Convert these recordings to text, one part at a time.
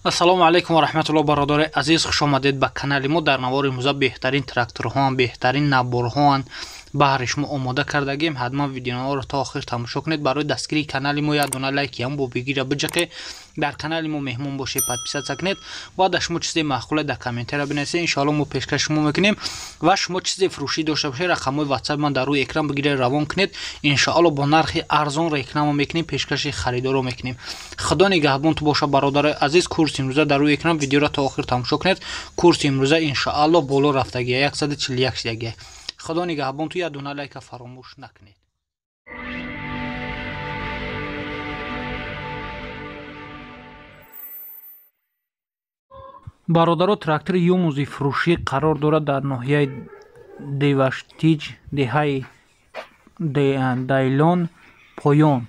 Ассалому алайкум ва раҳматуллоҳ, бародари азиз, хуш омадед ба канали мо. Дар навори имрӯза беҳтарин тракторҳоам, беҳтарин наборҳоанд баҳри шумо омода кардагем. Ҳатман видеоро то охир тамошо кунед. Барои дастгирии канали мо як дона лайкиам бо бигира биҷақе. Дар канали мо меҳмон бошед, подписаться кунед ва дар шумо чизе маъқуле дар комментария бинависед. Иншоалло мо пешкаш шумо мекунем ва шумо чизе фурӯшӣ дошта бошед, рақамҳои WhatsApp ман дар рӯи экран бигиред, равон кунед. Иншоалло бо нархи арзон реклама мекунем, пешкаши харидоро мекунем. Худо нигаҳбон ту боша, бародарои азиз. Курси имрӯза дар рӯи экран, видеоро то охир тамошо кунед. Курси имрӯза иншоалло боло рафтагия, 141 шидагия. Худо нигаҳбон ту, як дона лайка фаромӯш накунед. Бародаро, трактори Юмузи фурӯшӣ қарор дорад дар ноҳияи Деваштич, деҳаи Дайлон поён.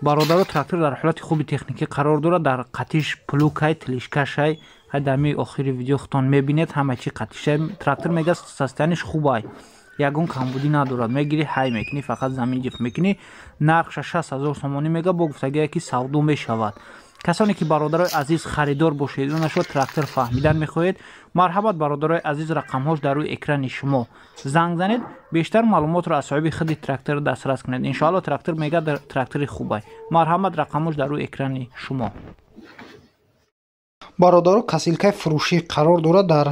Бародаро, трактор дар ҳолати хуби техникӣ қарор дорад. Дар қатиш плукай, тилишкашай. Ҳай охири видео худтон мебинед, ҳама чи қатишай. Трактор мега состояниш хубай, ягон камбудӣ надорад. Мегири, ҳай мекунӣ, фақат замин ҷиф мекунӣ. Нархша 60 000 сомонӣ мега, бо гуфтагие ки савдо мешавад. Касоне ки, бародарои азиз, харидор бошед, нашо трактор фаҳмидан мехоҳед, марҳабат, бародарои азиз, рақамҳош дар рӯи экрани шумо, занг занед, бештар маълумотро аз соҳиби худи трактор дастрас кунед. Иншоалло трактор мега трактори хубай. Марҳамат, рақамҳош дар рӯи экрани шумо. Бародаро, косилкаи фурӯшӣ қарор дорад дар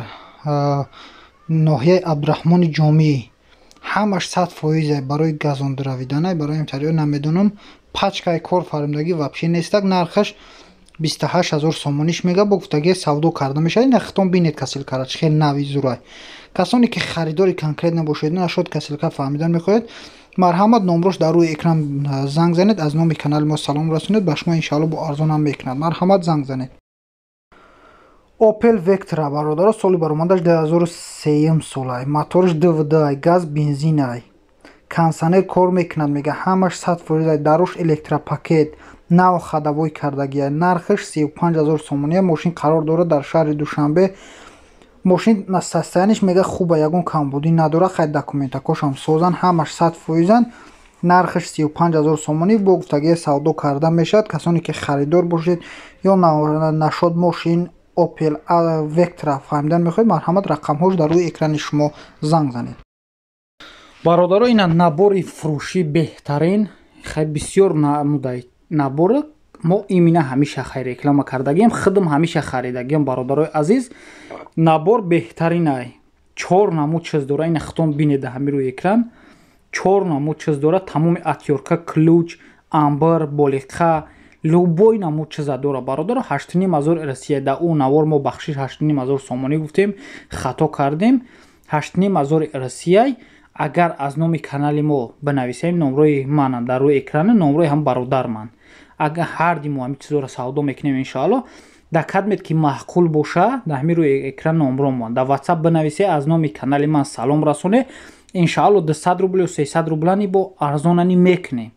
ноҳияи Абдураҳмони Ҷомӣ. Ҳамаш 100% барои газондравиданай, барои имтариё намедонам, пачкаи кор фармдагӣ вообще нестак. Нархаш 28 000 сомониш мега, бо гуфтагие савдо карда мешавад. Ина хитон бинед, косилкара чӣ хел нави зурай. Касоне ки харидори конкрет набошед, нашод косилка фаҳмидан мехоҳед, марҳамат, номрош дар рӯи экран, занг занед, аз номи канали мо салом расонед, ба шумо иншаалло бо арзонам мекунад. Марҳамат, занг занед. Opel Vectra, бародаро, соли баромадаш 2003 солай, моторш ДВД, газ, бензинай, кондиционер кор мекунад, мега ҳамаш 100%, даруш электропакет, нав ходовой кардагия. Нархаш 35 000 сомония. Мошин қарор дорад дар шаҳри Душанбе. Мошин состояниш мега хуба, ягон камбудӣ надорад. Хай, документакошам созан, ҳамаш 100%. Нархаш 35 000 сомонӣ, бо гуфтагия савдо карда мешавад. Касоне ки харидор бошед ё нашод мошин Opel Vectra фаҳмидан мехоҳед, марҳамат, рақамҳош дар рӯи экрани шумо, занг занед. Бародаро, ина набори фурӯшӣ беҳтарин. Хай, бисёр намудай набора мо имина ҳамеша хай реклама кардагием, худам ҳамеша харидагием. Бародарои азиз, набор беҳтаринай, чор намуд чиз дора. Ина худтон бинед ҳами рӯи экран, чор намуд чиз дора: тамоми отвёртка, ключ, амбар, болиқа, любой намуд чиза дора. Бародаро, 8500 Россия. Да ӯ навор мо, бахшиш, 8500 сомонӣ гуфтем, хато кардем. 8500 Россияй. Агар аз номи канали мо бинависем, номрои ман дар рӯи экрана, номрои ҳам бародар ман, агар ҳарди мо ҳами чизоро савдо мекунем, иншоалло дар кадмед ки маъқул боша, дар ҳами рӯи экран номромон, дар WhatsApp бинависе, аз номи канали ман салом расоне, иншоалло 200 рублю, 300 рублани бо арзонани мекунем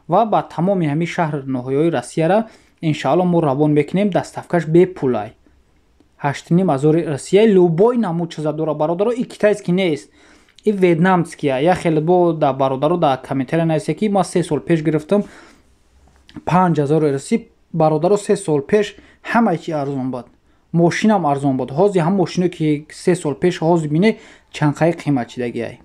ва ба тамоми ҳами шаҳр ноҳияҳои Россияра иншоалло мо равон мекунем, доставкаш бепулай. 8500 Россия, любой намуд чиза дора. Бародаро, и китайский нест, и вьетнамския. Я хеле бо да бародаро да комментария нависе ки ма 3 сол пеш гирифтам 5000 Россия. Бародаро, 3 сол пеш ҳамаи чи арзон буд, мошинам арзон буд. Ҳозир ҳам мошино ки 3 сол пеш, ҳозир бине чанқаи қимат шидагиай.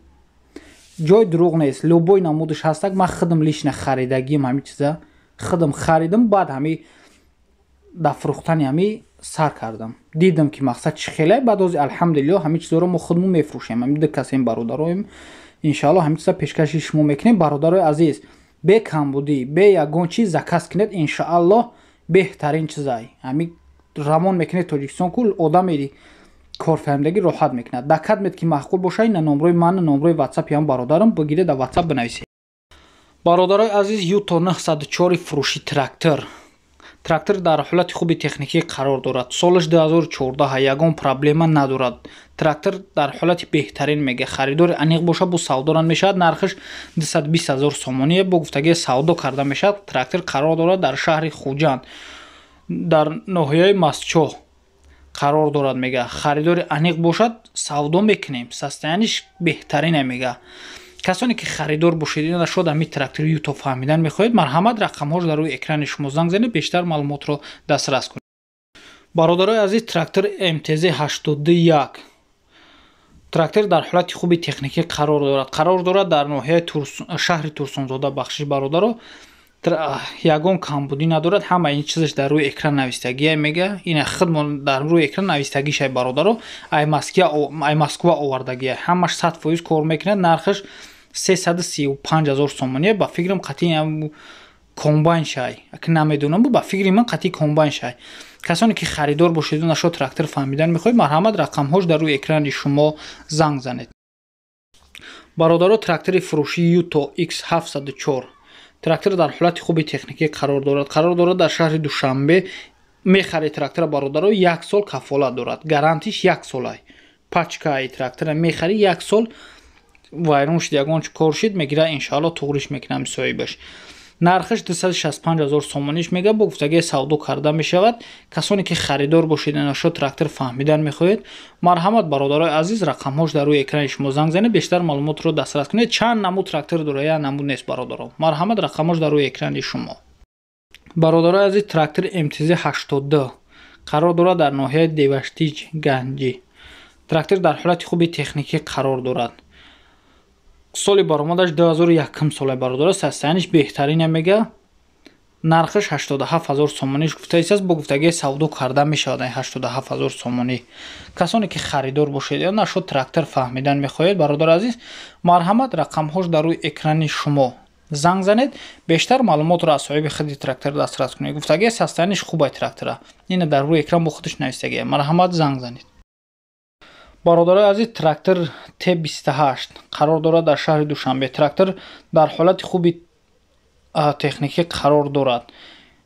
Ҷой дурӯғ нест, любой намудаш ҳастак. Ман худам лично харидагиам, ҳами чиза худам харидам, баъд ҳами дар фурӯхтани ҳами сар кардам, дидам ки мақсад чӣ хеле. Баъд ҳозир, алҳамдулилло, ҳами чизоро мо худмон мефурӯшем. Ҳами ду касем, бародароем, иншаалло ҳами чиза пешкаши шумо мекунем. Бародарои азиз, бе камбудӣ, бе ягон чиз заказ кунед, иншааллоҳ беҳтарин чизай ҳами равон мекунед Тоҷикистон кул, одаме корфаҳмдагӣ роҳат мекунад. Дар кадмед ки маъқул боша, ина номрои ман, номрои ватсапи ҳам бародарам, бигиред, дар ватсап бинависед. Бародарои азиз, Юто 904 фурӯши трактор. Трактор дар ҳолати хуби техникӣ қарор дорад, солаш 2014, ягон проблема надорад. Трактор дар ҳолати беҳтарин мега. Харидори аниқ боша, бо савдоран мешавад. Нархаш 220 000 сомоние, бо гуфтагии савдо карда мешавад. Трактор қарор дорад дар шаҳри Хуҷанд, дар ноҳияи Мастчоҳ қарор дорад мега. Харидори аниқ бошад, савдо мекунем, состояниш беҳтарине мега. Касоне ки харидор бошед, ина шод ҳами трактори Юто фаҳмидан мехоҳед, марҳамат, рақамҳош дар рӯи экрани шумо, занг занед, бештар маълумотро дастрас кунед. Бародарои азиз, трактор МТЗ 821 трактор дар ҳолати хуби техникӣ қарор дорад. Қарор дорад дар ноҳияи шаҳри Турсунзода. Бахшиш, бародаро, ягон камбудӣ надорад. Ҳама ин чизаш дар рӯи экран навистагия мега. Ина худмон дар рӯи экран навистагишай, бародаро. Ай Москва овардагия, ҳамаш 100% кор мекунад. Нархаш 335 000 сомоние. Ба фикрам, қатъи комбайн шай, намедонам, ба фикри ман қатъи комбайн шай. Касоне ки харидор бошеду нашо трактор фаҳмидан мехоҳед, марҳамат, рақамҳош дар рӯи экрани шумо, занг занед. Бародаро, трактори фурӯши Юто X704 трактор дар ҳолати хуби техникӣ қарор дорад. Қарор дорад дар шаҳри Душанбе. Мехаред трактора, бародаро, як сол кафолат дорад, гарантиш як солай. Пачкаи трактора мехарӣ, як сол вайрон шуд, ягон кор шид, мегира, иншаалло, туғриш мекунам соҳибаш. Нархаш 265 ҳазор сомониш мега, бо гуфтагии савдо карда мешавад. Касоне ки харидор бошед, нашо трактор фаҳмидан мехоҳед, марҳамат, бародарои азиз, рақамҳош дар рӯи экрани шумо, занг занед, бештар маълумотро дастрас кунед. Чанд намуд трактор дора, як намуд нест, бародаро. Марҳамат, рақамҳош дар рӯи экрани шумо. Бародарои азиз, трактори МТЗ 82 қарор дорад дар ноҳияи Деваштич, Ганҷӣ. Трактор дар ҳолати хуби техникӣ қарор дорад. Соли баромадаш 2001 сола, бародаро, состояние ш беҳтарина мега. Нархаш 87 ҳазор сомониш гуфтаистааст, бо гуфтагии савдо карда мешавад 87 ҳазор сомонӣ. Касоне ки харидор бошед ё нашуд трактор фаҳмидан мехоҳед, бародар азиз, марҳамат, рақамҳош дар рӯи экрани шумо, занг занед, бештар маълумотро аз соҳиби худи трактор дастрас кунед. Гуфтагии состояние ш хубай трактора, ина дар рӯи экран бо худаш навистагия. Марҳамат, занг занед. Бародарои азиз, трактор Т28 қарор дорад дар шаҳри Душанбе. Трактор дар ҳолати хуби техникӣ қарор дорад.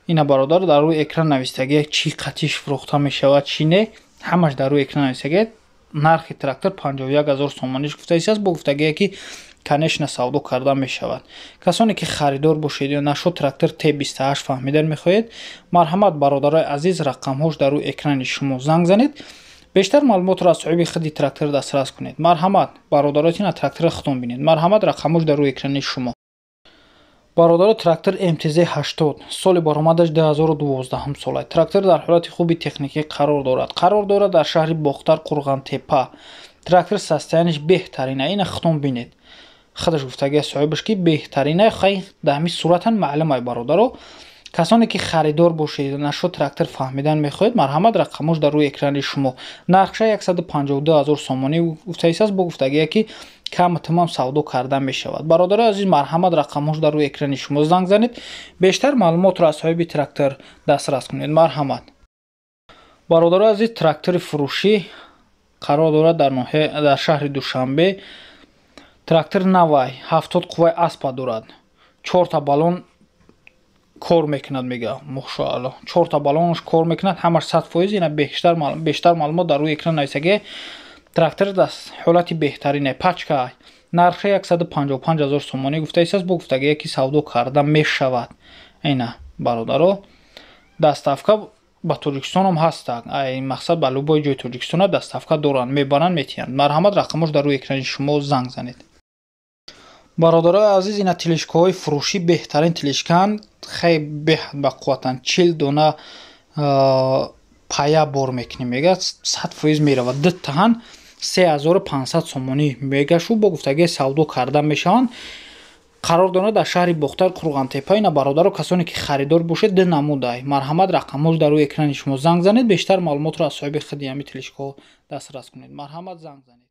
Ина, бародар, дар рӯи экран навистагия, чӣ қатиш фурӯхта мешавад, чӣ не, ҳамаш дар рӯи экран навистагия. Нархи трактор 51 ҳазор сомониш гуфтаистааст, бо гуфтагие ки, конечно, савдо карда мешавад. Касоне ки харидор бошед ё нашуд трактор Т28 фаҳмидан мехоҳед, марҳамат, бародарои азиз, рақамҳош дар рӯи экрани шумо, занг занед, бештар маълумотро аз соҳиби худи трактор дастрас кунед. Марҳамат, бародаротина трактора худтон бинед. Марҳамат, рақамҳош дар рӯи экрани шумо. Бародаро, трактор МТЗ 80, соли баромадаш 2012 сола. Трактор дар ҳолати хуби техникӣ қарор дорад. Қарор дорад дар шаҳри Бохтар, Қурғантепа. Трактор состояние ш беҳтарина, ина худтон бинед. Худаш гуфтагия соҳибаш, ки беҳтарина. Хай, дар ҳамин суратан маълумай, бародаро. Касоне ки харидор бошед, нашуд трактор фаҳмидан мехоҳед, марҳамат, рақамҳош дар рӯи экрани шумо. Нархша 152 ҳазор сомонӣ гуфтаистааст, бо гуфтагие ки кам тамом савдо карда мешавад. Бародарои азиз, марҳамат, рақамҳош дар рӯи экрани шумо, занг занед, бештар маълумотро аз соҳиби трактор дастрас кунед. Марҳамат. Бародарои азиз, трактори фурӯшӣ қарор дорад дар ноҳия, дар шаҳри Душанбе. Трактор навай, 70 қувваи аспа дорад, чорта баллон кор мекунад мега. Мошоалло, чорта баллонаш кор мекунад, ҳамаш 100%. Ина бештар маълумот дар рӯи экран нависагия. Трактор дар ҳолати беҳтарине, пачка. Нархи 155 ҳазор сомонӣ гуфтаистааст, бо гуфтагие ки савдо карда мешавад. Ина, бародаро, доставка ба Тоҷикистонам ҳастанд. Ай мақсад, ба любой ҷои Тоҷикистона доставка доранд, мебаранд, метиҳанд. Марҳамат, рақамош дар рӯи экрани шумо, занг занед. Бародарои азиз, ина тележка ҳои фурӯшӣ, беҳтарин тележка анд, хеле беҳад бақувватанд. 40 дона пая бор мекунем мега, 100% меравад. Ду таҳан 3500 сомонӣ мегашу, бо гуфтагии савдо карда мешаванд. Қарор дорад дар шаҳри Бохтар, Қурғантепа. Ина, бародаро, касоне ки харидор бошед, ду намудай. Марҳамат, рақамҳош дар рӯи экрани шумо, занг занед, бештар маълумотро аз соҳиби худи ҳамин тележка ҳо дастрас кунед. Марҳамат, занг занед.